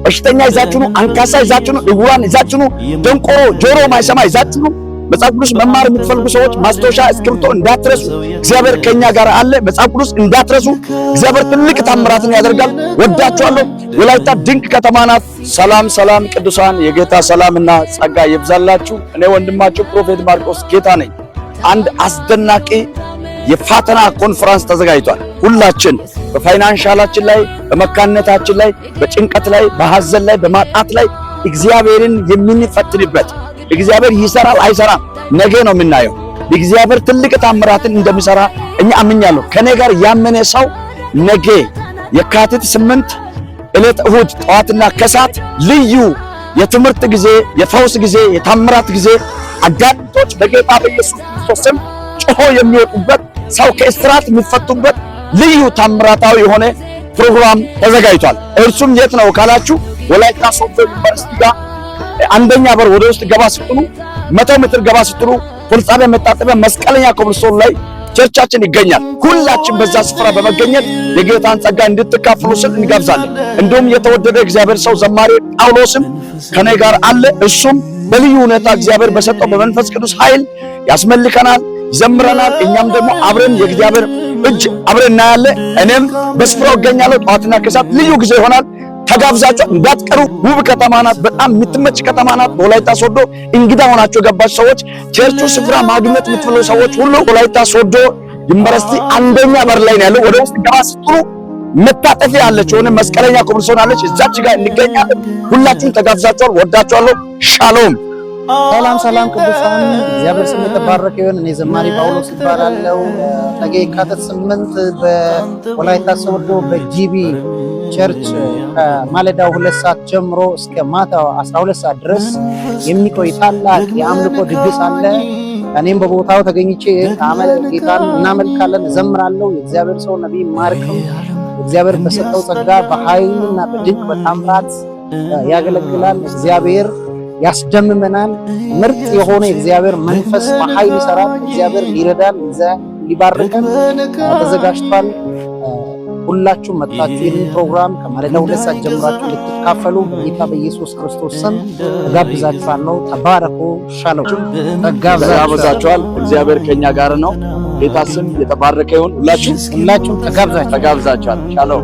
በሽተኛ ይዛችሁ ኑ፣ አንካሳ ይዛችሁ ኑ፣ ዕውራን ይዛችሁ ኑ፣ ደንቆሮ ጆሮ ማይሰማ ይዛችሁ ኑ። መጽሐፍ ቅዱስ መማር የምትፈልጉ ሰዎች ማስታወሻ እስክሪብቶ እንዳትረሱ። እግዚአብሔር ከኛ ጋር አለ። መጽሐፍ ቅዱስ እንዳትረሱ። እግዚአብሔር ትልቅ ታምራትን ያደርጋል። ወዳችኋለሁ። ወላይታ ድንቅ ከተማ ናት። ሰላም ሰላም፣ ቅዱሳን የጌታ ሰላምና ጸጋ ይብዛላችሁ። እኔ ወንድማችሁ Prophet ማርቆስ ጌታ ነኝ። አንድ አስደናቂ የፈተና ኮንፈረንስ ተዘጋጅቷል። ሁላችን በ financial ኣችን ላይ፣ በመካንነታችን ላይ፣ በጭንቀት ላይ፣ በሐዘን ላይ፣ በማጣት ላይ እግዚአብሔርን የምንፈትንበት፣ እግዚአብሔር ይሰራል አይሰራም ነገ ነው የምናየው። እግዚአብሔር ትልቅ ታምራትን እንደሚሰራ እኛ አምኛለሁ። ከኔ ጋር ያመነ ሰው ነገ የካቲት 8 ዕለት እሁድ ጠዋትና ከሰዓት ልዩ የትምህርት ጊዜ፣ የፈውስ ጊዜ፣ የታምራት ጊዜ፣ አጋንንቶች በጌታ በኢየሱስ ክርስቶስ ስም ጮሆ የሚወጡበት፣ ሰው ከእስራት የሚፈቱበት ልዩ ታምራታዊ የሆነ ፕሮግራም ተዘጋጅቷል። እርሱም የት ነው ካላችሁ ወላይታ ሶዶ ዩኒቨርሲቲ ጋር አንደኛ በር ወደ ውስጥ ገባ ስትሉ፣ 100 ሜትር ገባ ስትሉ፣ ፖሊስ ጣቢያ መታጠቢያ መስቀለኛ ኮብልስቶን ላይ church ኣችን ይገኛል። ሁላችን በዛ ስፍራ በመገኘት የጌታን ጸጋ እንድትካፈሉ ስል እንጋብዛለን። እንዲሁም የተወደደ እግዚአብሔር ሰው ዘማሪ ጳውሎስም ከኔ ጋር አለ። እሱም በልዩ ሁኔታ እግዚአብሔር በሰጠው በመንፈስ ቅዱስ ኃይል ያስመልከናል፣ ይዘምረናል። እኛም ደግሞ አብረን የእግዚአብሔር እጅ አብረን እናያለን። እኔም በስፍራው እገኛለሁ። ጠዋትና ከሰዓት ልዩ ጊዜ ይሆናል። ተጋብዛችሁ እንዳትቀሩ። ውብ ከተማ ናት። በጣም የምትመች ከተማ ናት። በወላይታ ሶዶ እንግዳ ሆናችሁ የገባችሁ ሰዎች፣ ቸርቹ ስፍራ ማግኘት የምትፈልጉ ሰዎች ሁሉ ወላይታ ሶዶ ዩኒቨርሲቲ አንደኛ በር ላይ ነው ያለው። ወደ ውስጥ ገባ ስትሉ መታጠፊያ አለች፣ የሆነ መስቀለኛ ኮብልስቶን አለች። እዛች ጋር እንገኛለን። ሁላችሁም ተጋብዛችኋል። ወዳችኋለሁ። ሻሎም። ሰላም ሰላም ቅዱሳን፣ እግዚአብሔር ስም የተባረከ ይሁን። እኔ ዘማሪ ጳውሎስ እባላለሁ። ነገ የካቲት 8 በወላይታ ሶዶ በ GB church ከማለዳው 2 ሰዓት ጀምሮ እስከ ማታው 12 ሰዓት ድረስ የሚቆይ ታላቅ የአምልኮ ድግስ አለ። እኔም በቦታው ተገኝቼ ጌታን እናመልካለን፣ እዘምራለሁ። የእግዚአብሔር ሰው ነቢይ ማርክም እግዚአብሔር በሰጠው ጸጋ በኃይልና በድንቅ በታምራት ያገለግላል። እግዚአብሔር ያስደምመናል። ምርጥ የሆነ የእግዚአብሔር መንፈስ በኃይል ይሰራል። እግዚአብሔር ሊረዳን ሊባርከን ተዘጋጅቷል። ሁላችሁም መጥታችሁ ይህንን ፕሮግራም ከማለዳ 2 ሰዓት ጀምራችሁ ልትካፈሉ በጌታ በኢየሱስ ክርስቶስ ስም እጋብዛችኋለሁ። ተባረኩ። ሻሎም። ተጋብዛችኋል። እግዚአብሔር ከኛ ጋር ነው። ጌታ ስም የተባረከ ይሁን። ሁላችሁ ሁላችሁም ተጋብዛችኋል። ተጋብዛችኋል። ሻሎም።